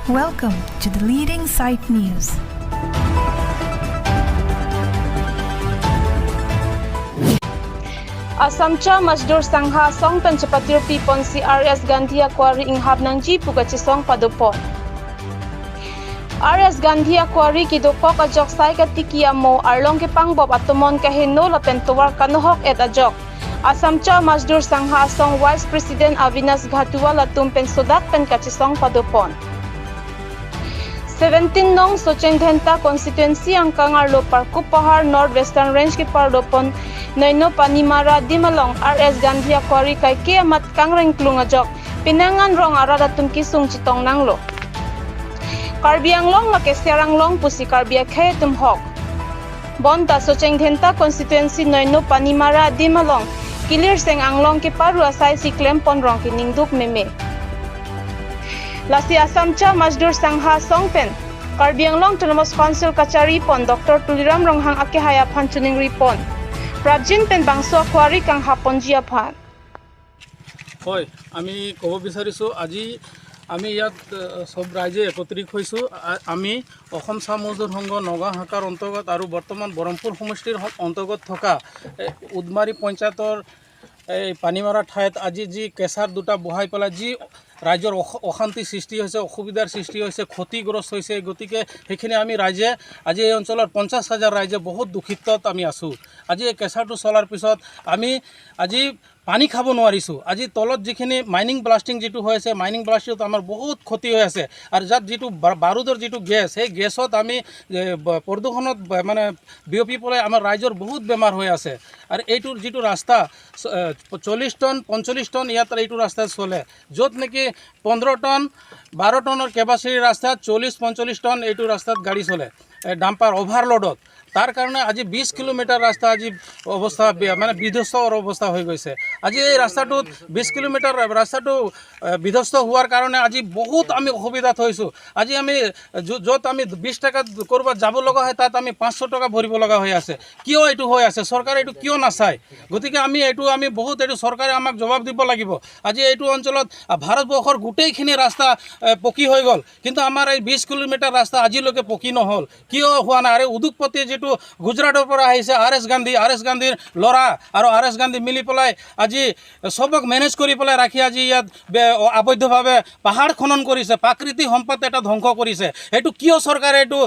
Welcome to the Leading Sight News. Assam cha Majdur Sangha song pen chapatir pi pon CRS Gandhi Aquari ing hab nang ji puga chi song padopon. RS Gandhi Aquari ki dokok ajok sai ka tikia mo arlong ke pangbob atomon ka heno la pen towar kanohok et ajok. Assam cha Majdur Sangha song Vice President Avinash Ghatua la tum pen sodak pen ka chi song padopon. 17 nong Socheng Dhenta constituency ang kangar lo Parku Pahar North Western Range ke parlopon Naino Panimara Dimalong RS Gandhi Aquari kai ke amat kangreng klung ajok pinangan rong arada tumki sung chitong nanglo Karbi Anglong la ke Serang Long pusi Karbi khe tum hok Bonta Socheng Dhenta constituency Naino Panimara Dimalong Kilir Seng Anglong ke paru asai si klempon rong ki ningduk meme Lasi Assam cha Majdur Sangha Songpen Karbi Anglong Autonomous Council Kachari pon Dr. Tuliram Ronghang ake haya phanchuning ripon Prabjin pen bangso akwari kang hapon jia phan হয়, আমি ক'ব বিচাৰিছোঁ, আজি আমি ইয়াত চব ৰাইজে একত্ৰিত হৈছোঁ। আমি অসম চাহ মজদুৰ সংঘ নগাঁও শাখাৰ অন্তৰ্গত আৰু বৰ্তমান বৰমপুৰ সমষ্টিৰ অন্তৰ্গত থকা উদমাৰী পঞ্চায়তৰ এই পানীমৰা ঠাইত আজি যি কেঁচাৰ দুটা বহাই পেলাই যি ৰাইজৰ অশান্তি সৃষ্টি হৈছে, অসুবিধাৰ সৃষ্টি হৈছে, ক্ষতিগ্ৰস্ত হৈছে, গতিকে সেইখিনি আমি ৰাইজে আজি এই অঞ্চলৰ 50,000 ৰাইজে বহুত দুখিতত আমি আছোঁ। আজি এই কেঁচাৰটো চলাৰ পিছত আমি আজি পানী খাব নোৱাৰিছোঁ। আজি তলত যিখিনি মাইনিং ব্লাষ্টিং যিটো হৈ আছে, মাইনিং ব্লাষ্টিঙত আমাৰ বহুত ক্ষতি হৈ আছে। আৰু যাত যিটো বাৰুদৰ যিটো গেছ, সেই গেছত আমি প্ৰদূষণত মানে বিয়পি পেলাই আমাৰ ৰাইজৰ বহুত বেমাৰ হৈ আছে। আৰু এইটোৰ যিটো ৰাস্তা 40 টন 45 টন ইয়াত এইটো ৰাস্তাত চলে, য'ত নেকি 15 টন 12 টনৰ কেপাচিটিৰ ৰাস্তাত 40-45 টন এইটো ৰাস্তাত গাড়ী চলে, ডাম্পাৰ অভাৰলোডত। তাৰ কাৰণে আজি 20 কিলোমিটাৰ ৰাস্তা আজি অৱস্থা মানে বিধ্বস্ত অৱস্থা হৈ গৈছে। আজি এই ৰাস্তাটোত 20 কিলোমিটাৰ ৰাস্তাটো বিধ্বস্ত হোৱাৰ কাৰণে আজি বহুত আমি অসুবিধাত হৈছোঁ। আজি আমি য'ত আমি 20 টকাত ক'ৰবাত যাব লগা হয়, তাত আমি 500 টকা ভৰিব লগা হৈ আছে। কিয় এইটো হৈ আছে? চৰকাৰে এইটো কিয় নাচায়? গতিকে আমি এইটো আমি বহুত এইটো চৰকাৰে আমাক জবাব দিব লাগিব। আজি এইটো অঞ্চলত ভাৰতবৰ্ষৰ গোটেইখিনি ৰাস্তা পকী হৈ গ'ল, কিন্তু আমাৰ এই 20 কিলোমিটাৰ ৰাস্তা আজিলৈকে পকী নহ'ল। কিয় হোৱা নাই? আৰু উদ্যোগপতি যিটো গুজৰাটৰ পৰা আহিছে R S Gandhi, R S গান্ধীৰ ল'ৰা আৰু আৰ এছ গান্ধী মিলি পেলাই আজি চবক মেনেজ কৰি পেলাই ৰাখি আজি ইয়াত অবৈধভাৱে পাহাৰ খনন কৰিছে, প্ৰাকৃতিক সম্পদ এটা ধ্বংস কৰিছে। সেইটো কিয় চৰকাৰে এইটো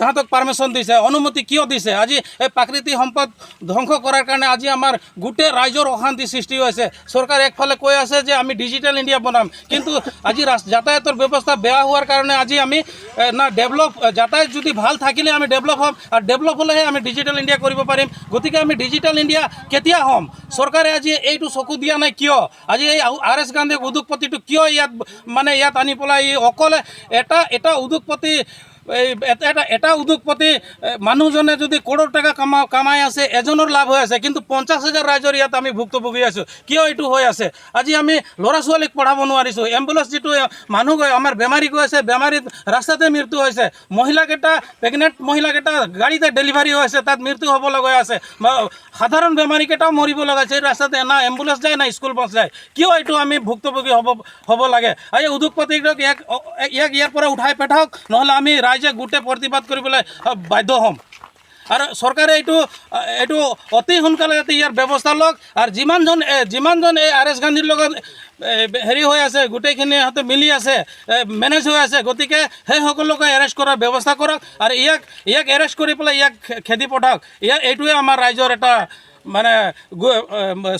তাহাঁতক পাৰ্মিশ্যন দিছে, অনুমতি কিয় দিছে? আজি এই প্ৰাকৃতিক সম্পদ ধ্বংস কৰাৰ কাৰণে আজি আমাৰ গোটেই ৰাইজৰ অশান্তি সৃষ্টি হৈছে। চৰকাৰে একফালে কৈ আছে যে আমি ডিজিটেল ইণ্ডিয়া বনাম, কিন্তু আজি যাতায়াতৰ ব্যৱস্থা বেয়া হোৱাৰ কাৰণে আজি আমি না ডেভেলপ, যাতায়াত যদি ভাল থাকিলে আমি ডেভেলপ হ'ম, আৰু ডেভেলপ হ'লেহে আমি ডিজিটেল ইণ্ডিয়া কৰিব পাৰিম। গতিকে আমি ডিজিটেল ইণ্ডিয়া কেতিয়া হ'ম? চৰকাৰে আজি এইটো চকু দিয়া নাই কিয়? আজি এই আৰ এছ গান্ধী উদ্যোগপতিটো কিয় ইয়াত মানে ইয়াত আনি পেলাই এই অকলে এটা এটা উদ্যোগপতি এই এটা এটা উদ্যোগপতি মানুহজনে যদি কৰোৰ টকা কামাই আছে, এজনৰ লাভ হৈ আছে, কিন্তু 50,000 ৰাইজৰ ইয়াত আমি ভুক্তভোগী আছোঁ। কিয় এইটো হৈ আছে? আজি আমি ল'ৰা ছোৱালীক পঢ়াব নোৱাৰিছোঁ। এম্বুলেঞ্চ যিটো মানুহ গৈ আমাৰ বেমাৰী গৈ আছে, বেমাৰীত ৰাস্তাতে মৃত্যু হৈছে। মহিলাকেইটা, প্ৰেগনেণ্ট মহিলাকেইটা গাড়ীতে ডেলিভাৰী হৈ আছে, তাত মৃত্যু হ'ব লগা আছে। বা সাধাৰণ বেমাৰীকেইটাও মৰিব লগা হৈছে এই ৰাস্তাতে, না এম্বুলেঞ্চ যায় না স্কুল বাছ যায়। কিয় এইটো আমি ভুক্তভোগী হ'ব লাগে? এই উদ্যোগপতিক ইয়াক ইয়াক ইয়াৰ পৰা উঠাই পঠাওক, নহ'লে আমি ৰাইজে গোটেই প্ৰতিবাদ কৰিবলৈ বাধ্য হ'ম। আৰু চৰকাৰে এইটো এইটো অতি সোনকালে যাতে ইয়াৰ ব্যৱস্থা লওক। আৰু যিমানজন এই আৰ এছ গান্ধীৰ লগত হেৰি হৈ আছে, গোটেইখিনি সিহঁতে মিলি আছে, মেনেজ হৈ আছে, গতিকে সেই সকলোকে এৰেষ্ট কৰাৰ ব্যৱস্থা কৰক আৰু ইয়াক ইয়াক এৰেষ্ট কৰি পেলাই ইয়াক খেদি পঠাওক। ইয়াক এইটোৱে আমাৰ ৰাইজৰ এটা মানে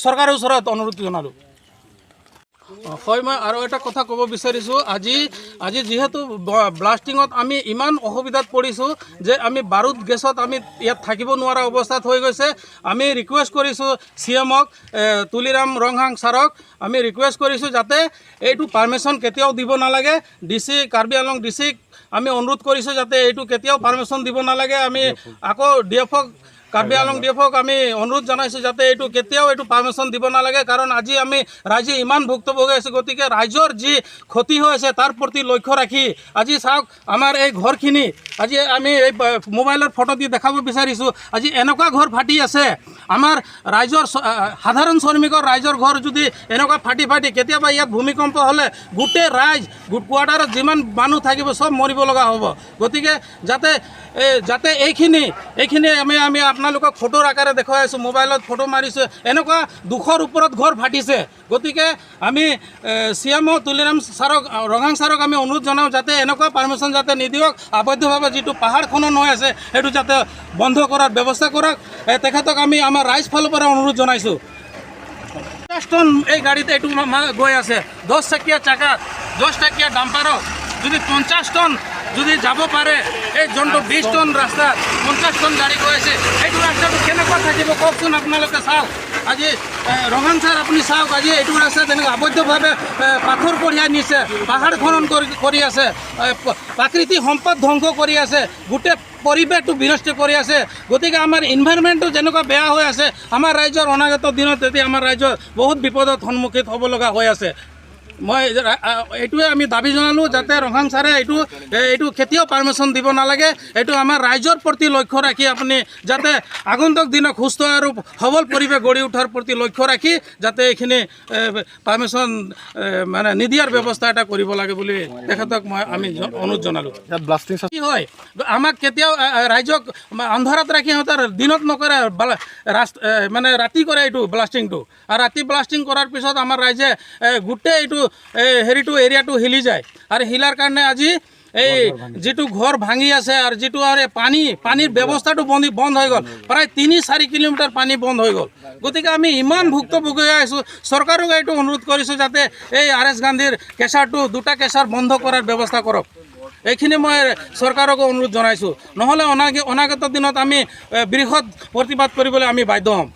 চৰকাৰৰ ওচৰত অনুৰোধ জনালোঁ। হয়, মই আৰু এটা কথা ক'ব বিচাৰিছোঁ। আজি আজি যিহেতু ব্লাষ্টিঙত আমি ইমান অসুবিধাত পৰিছোঁ যে আমি বাৰুদ গেছত আমি ইয়াত থাকিব নোৱাৰা অৱস্থাত হৈ গৈছে। আমি ৰিকুৱেষ্ট কৰিছোঁ চি এমক, তুলিৰাম ৰংহাং ছাৰক আমি ৰিকুৱেষ্ট কৰিছোঁ যাতে এইটো পাৰ্মিশ্যন কেতিয়াও দিব নালাগে। D C, Karbi Anglong D চিক আমি অনুৰোধ কৰিছোঁ যাতে এইটো কেতিয়াও পাৰ্মিশ্যন দিব নালাগে। আমি আকৌ ডি এফক, কাৰ্বি আংলং ডি এফক আমি অনুৰোধ জনাইছোঁ যাতে এইটো কেতিয়াও এইটো পাৰ্মিশ্যন দিব নালাগে। কাৰণ আজি আমি ৰাইজে ইমান ভুক্তভোগী আছোঁ, গতিকে ৰাইজৰ যি ক্ষতি হৈ আছে তাৰ প্ৰতি লক্ষ্য ৰাখি আজি চাওক আমাৰ এই ঘৰখিনি আজি আমি এই মোবাইলৰ ফটো দি দেখাব বিচাৰিছোঁ। আজি এনেকুৱা ঘৰ ফাটি আছে। আমাৰ ৰাইজৰ সাধাৰণ শ্ৰমিকৰ ৰাইজৰ ঘৰ যদি এনেকুৱা ফাটি ফাটি কেতিয়াবা ইয়াত ভূমিকম্প হ'লে গোটেই ৰাইজ কোৱাৰ্টাৰত যিমান মানুহ থাকিব চব মৰিব লগা হ'ব। গতিকে যাতে যাতে এইখিনি এইখিনি আমি আমি আপোনালোকক ফটোৰ আকাৰে দেখুৱাই আছোঁ, মোবাইলত ফটো মাৰিছোঁ, এনেকুৱা 200ৰ ওপৰত ঘৰ ফাটিছে। গতিকে আমি চি এম অ' তুলিৰাম ছাৰক, ৰঙাং ছাৰক আমি অনুৰোধ জনাওঁ যাতে এনেকুৱা পাৰ্মিশ্যন যাতে নিদিয়ক। অবৈধভাৱে যিটো পাহাৰ খনন হৈ আছে, সেইটো যাতে বন্ধ কৰাৰ ব্যৱস্থা কৰক। তেখেতক আমি আমাৰ ৰাইজ ফালৰ পৰা অনুৰোধ জনাইছোঁ। 50 টন এই গাড়ীত এইটো গৈ আছে, 10 চকীয়া চাকাত, 10 টকীয়া ডাম্পাৰত যদি 50 টন যদি যাব পাৰে, এই যোনটো 20 টন ৰাস্তাত 50 টন গাড়ী গৈ আছে, এইটো ৰাস্তাটো কেনেকুৱা থাকিব কওকচোন আপোনালোকে। চাওক আজি ৰঙাং ছাৰ, আপুনি চাওক, আজি এইটো ৰাস্তাত তেনেকুৱা অবৈধভাৱে পাথৰ কঢ়িয়াই নিছে, পাহাৰ খনন কৰি আছে, প্ৰাকৃতিক সম্পদ ধ্বংস কৰি আছে, গোটেই পৰিৱেশটো বিনষ্ট কৰি আছে। গতিকে আমাৰ ইনভাইৰনমেণ্টটো যেনেকুৱা বেয়া হৈ আছে, আমাৰ ৰাজ্যৰ অনাগত দিনত তেতিয়া আমাৰ ৰাজ্যৰ বহুত বিপদত সন্মুখীন হ'ব লগা হৈ আছে। মই এইটোৱে আমি দাবী জনালোঁ যাতে ৰঙাং ছাৰে এইটো কেতিয়াও পাৰ্মিশ্যন দিব নালাগে। এইটো আমাৰ ৰাইজৰ প্ৰতি লক্ষ্য ৰাখি আপুনি যাতে আগন্তুক দিনত সুস্থ আৰু সবল পৰিৱেশ গঢ়ি উঠাৰ প্ৰতি লক্ষ্য ৰাখি যাতে এইখিনি পাৰ্মিশ্যন মানে নিদিয়াৰ ব্যৱস্থা এটা কৰিব লাগে বুলি তেখেতক আমি অনুৰোধ জনালোঁ। ইয়াত ব্লাষ্টিং কি হয়, আমাক কেতিয়াও ৰাইজক আন্ধাৰত ৰাখি সিহঁতৰ দিনত নকৰে, মানে ৰাতি কৰে এইটো ব্লাষ্টিংটো। আৰু ৰাতি ব্লাষ্টিং কৰাৰ পিছত আমাৰ ৰাইজে গোটেই এইটো হেৰিটো এৰিয়াটো হিলি যায় আৰু হিলাৰ কাৰণে আজি এই যিটো ঘৰ ভাঙি আছে আৰু যিটো আৰু এই পানীৰ ব্যৱস্থাটো বন্ধ বন্ধ হৈ গ'ল। প্ৰায় 3-4 কিলোমিটাৰ পানী বন্ধ হৈ গ'ল। গতিকে আমি ইমান ভুক্তভোগী হৈ আছোঁ। চৰকাৰক এইটো অনুৰোধ কৰিছোঁ যাতে এই আৰ এছ গান্ধীৰ কেঁচাৰটো, দুটা কেঁচাৰ বন্ধ কৰাৰ ব্যৱস্থা কৰক। এইখিনি মই চৰকাৰকো অনুৰোধ জনাইছোঁ। নহ'লে অনাগত দিনত আমি বৃহৎ প্ৰতিবাদ কৰিবলৈ আমি বাধ্য হ'ম।